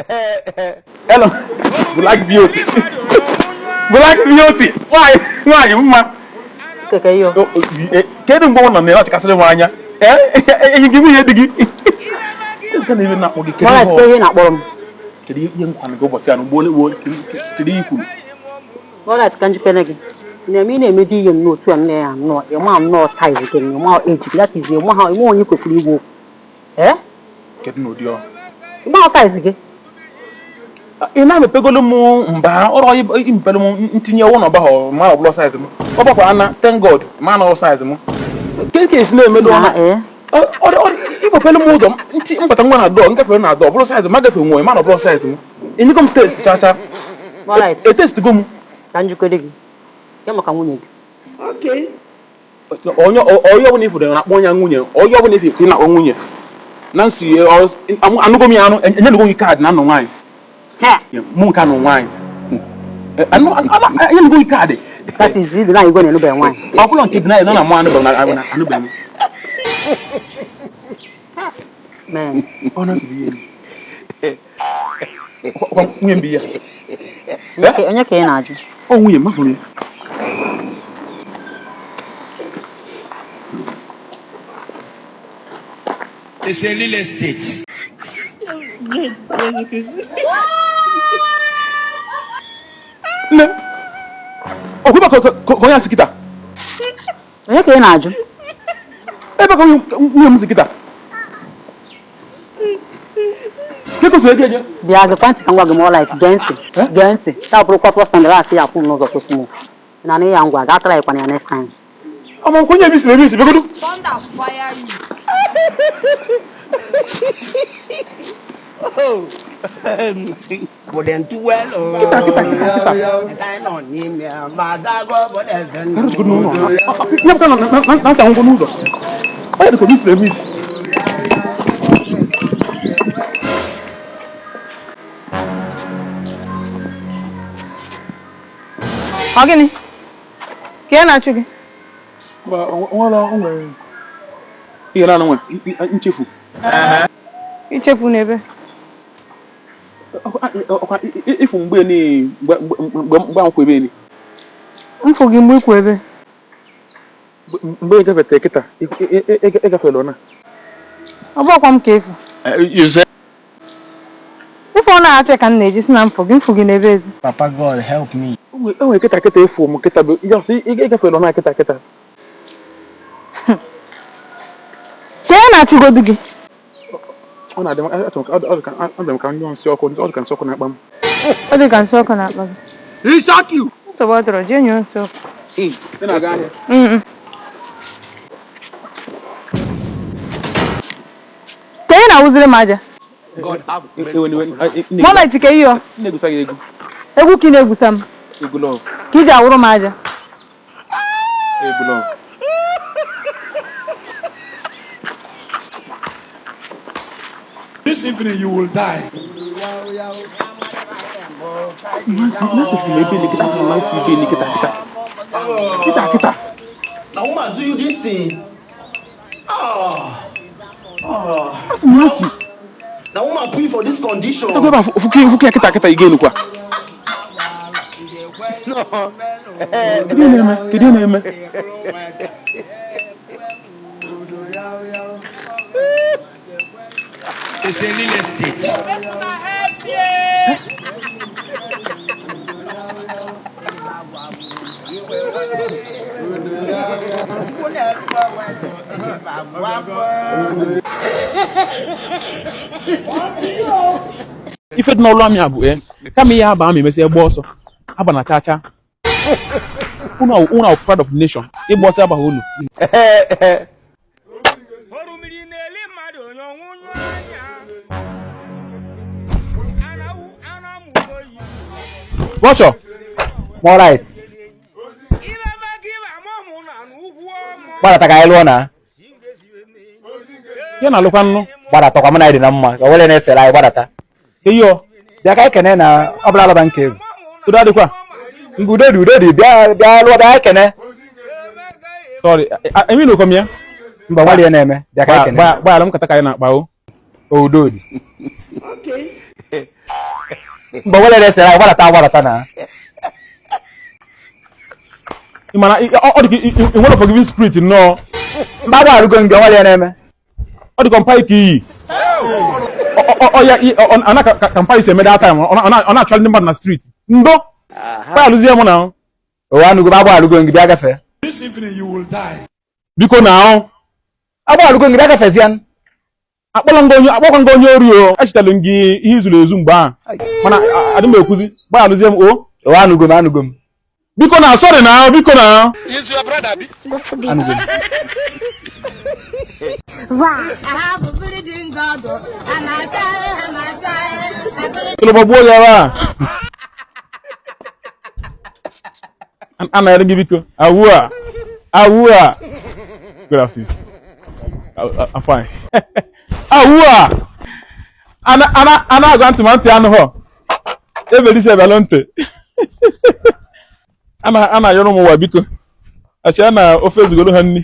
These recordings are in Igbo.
Hello, Black Beauty. Black Beauty. Nwaanyị nwaanyị mma. Keke yo. Kedu mgbe ọ nọ na-achịkasịrị m anya? Enyi gị nwunye di gị. Kedu na ebe na-akpọ gị? Mọla ite ihe na-akpọrọ m. Kedu ihe m gwara gị ụbọchị ahụ mgbe ole kedu ihe i kwuru? Mọla ite ka njikere gị. Na-eme ị na-emedo ihe nnọọ otu a nne ya nnọọ ịma nnọọ size gị ịma age gị that is ịma ha ịma onye kwesịrị igwe okwu. Ee? Kedu n'ụdị ọ? Ịma size gị. Ị na-emepegolu m mba ọrụ imepere m ntinye ụlọ ọba ha ma ọ bụla size m. Ọ bakwa ana thank God ma na ọ size m. Kedu ka esi na-emedo Na ee. ịgbapelu m ụzọ ntị mbata nwa na dọọ ngafere na dọọ bụrụ size m agafe nwe ma na ọ bụrụ size m. Enyego m test chacha. Mọla ite Etestigo m. ka njikere gị. Ya maka nwunye gị. Onye onye ọbụla ifuru na-akpọ onye nwunye onye ọbụla ifuru na-akpọ nwunye na nsi anụgo m ya anụ enyenugo gị kaadị na anụ nwaanyị mụ nke anụ nwaanyị enyenugo gị kaadị. That is ịdị na igwe na-enubeghị nwaanyị. Ọ bụla nke dị na nọ na mụ anụbeghị m. Man. Ọ na-asị ihe nwunye m bụ ya. Onye ka ị na-ajụ? Ọ nwunye m afụrụ ya. It's a real estate. Nne, ọkwụba ka onye asị kịta. Onye ka ị na-ajụ? Ebe ka nwunye m si kịta. Kedu otu eje? Bịa gekwa ntị ka m gwa gị Mọla ite gee ntị. Gee ntị. Ya bụrụkwa first time asị ya akwụ m n'ụzọ kwụsị m. Na na ya ngwa gaa try kwana ya next time. Ọmọ nke onye ebisiri ebisi begodu. Thunder fire you. Kịta kịta kịta kịta. Nye m ka na nta ngwụ n'ụzọ. Onye dịka ebisiri ebisi. Ọ gịnị? Ka ya na-achụ gị? Nwere ihe na nwe nchefu. Ichefu n'ebe. Ọkwa ifu mgbe ni mgbe mgbe akwụ ebe ni. Mfụ gị mgbe ikwu ebe. Mgbe ị gafete kịta ịgafere na. Ọ bụkwa m ka efu. You say? Ife ọ na-apịa ka m na-eji si na mfụ gị mfụ gị n'ebe ezi. Papa God help me. O nwere kịta kịta efu m kịta bụ ịgafere na kịta kịta. Ka ya na-achụgodu gị? Ọ na-adị m ka nyụọ nsị ọkụ, ọ dị ka nsị ọkụ na-akpa m. Ọ dị ka nsị ọkụ na-akpa gị. He shock you. Nsogbu ọ dọrọ jee nyụọ nsị ọkụ. Ị na-aga ahịa? Ka ị na-awụziri m aja? God have mercy. Mọla ite ka iyo. Na-egusa gị egwu. Egwu ka ị na-egwusa m. Egwu love. Ka ị ji awụrụ m aja. Egwu love. This evening you will die. Kịta kịta. Na woman do you this thing? Ah. Ah. Afụ m esi. Na woman put you for this condition. Ebe a fuke ya kịta kịta ị ga-enukwa. Kedu ihe na-eme? Kedu ihe na-eme? It's a real estate. Ife dị n'ọlụ amị a bụ kama ihe aba amị emesịa gba ọsọ aba na chacha. Unu are proud of the nation. Ịgba ọsọ abaghị unu. Bọchọ. Mọla ite. Gbadata ka anyị lụọ na. Ya na-alụkwa nnụ. Gbadata kwa mụ na anyị dị na mma ka o were na-esere anyị gbadata. Eyo. Bịa ka anyị kene na ọ bụla alaba nke egwu. Udo adịkwa. Mgbe udo dị udo dị bịa bịa lụọ bịa anyị kene. Sorry, emi na ụkọm ya. Mba nwale ya na-eme bịa ka anyị kene. Gbaghara m nkata ka anyị na-akpa o. Udo dị. Mba wele na-esere anyị gbadata gbadata na. Ị mana ọ dị ka ị nwere forgiving spirit nnọọ. Mba agbarụgo m gị onwere ya na-eme. Ọ dị ka mpa ike iyi. Ọ ya ana ka mpa isi eme that time ọ na-achọ ndị mmadụ na street. Ndo. Gbalụzie mụ na. Ụwa anụgo m agbarụgo m gị bịa gafee. This evening you will die. Biko na ahụ. Agbarụgo m gị bịa gafezie. Akpọla nga onye akpọkwa nga onye ori o. Echetara m gị ihe izuru ezu mgbe ahụ. Mana adị m ekwuzi. Gbalụzie m o. Ụwa anụgo m anụgo m. Biko na sorry na biko na. Anụgo m. Tụlụgbọ gbuo ya ebe a. Ana gị biko. Awu a. Awu a. Good afternoon. I'm fine. Awu a. Ana ana ana agwa ntị ma ntị anụghọ. Ebelisi ebelụ ntị. Ana ana ayọrọ m ụwa biko. Achịa na ofe ezugoro ha nni.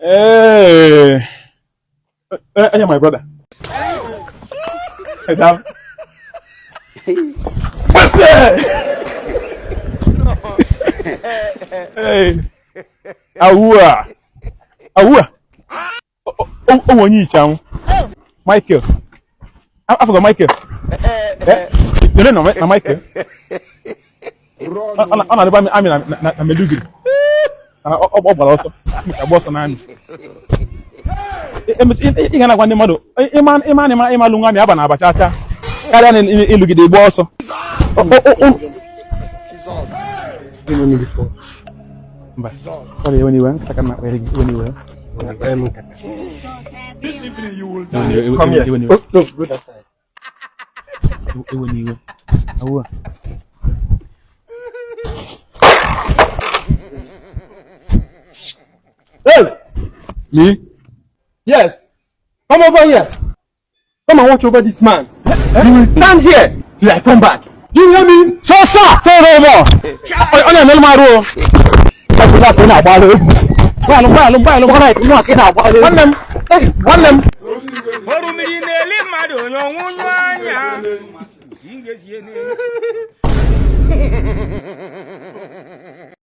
Ee. Eh, my brother. Hey, daalụ. Kwesị! Hey. Awu a. Awu a. O onye ichanwụ. Michael. Afọgọ Michael. Eh? Lele na Michael. Ọ na-adịba amị na Maiduguri. Ọ gbara ọsọ. Agba ọsọ na amị. Ị ga na-agwa ndị mmadụ ịma ịma ịma ịmalụ nwa amị aba na abacha acha karịa na ịlụgide gba ọsọ. Mba. Sorry, ewe n'iwe, nkata ka m na-akpanyere gị, ewe n'iwe. This evening you will die. Come here. Ewe n'iwe. No, go that side. Ewe n'iwe. Awu a. Hey! Me? Yes. Come over here. Come and watch over this man. You will stand here till I come back. Do you hear me? Sọ sọ! Say no more! Ọ na-emelụ m arụ o. Ọ na-agbalụ egwu. Gbalụ gbalụ gbalụ. Nwanne m. Nwanne m. Orumiri na-eli mmadụ onye ọnwụnyụ anya m ga-esi n'elu.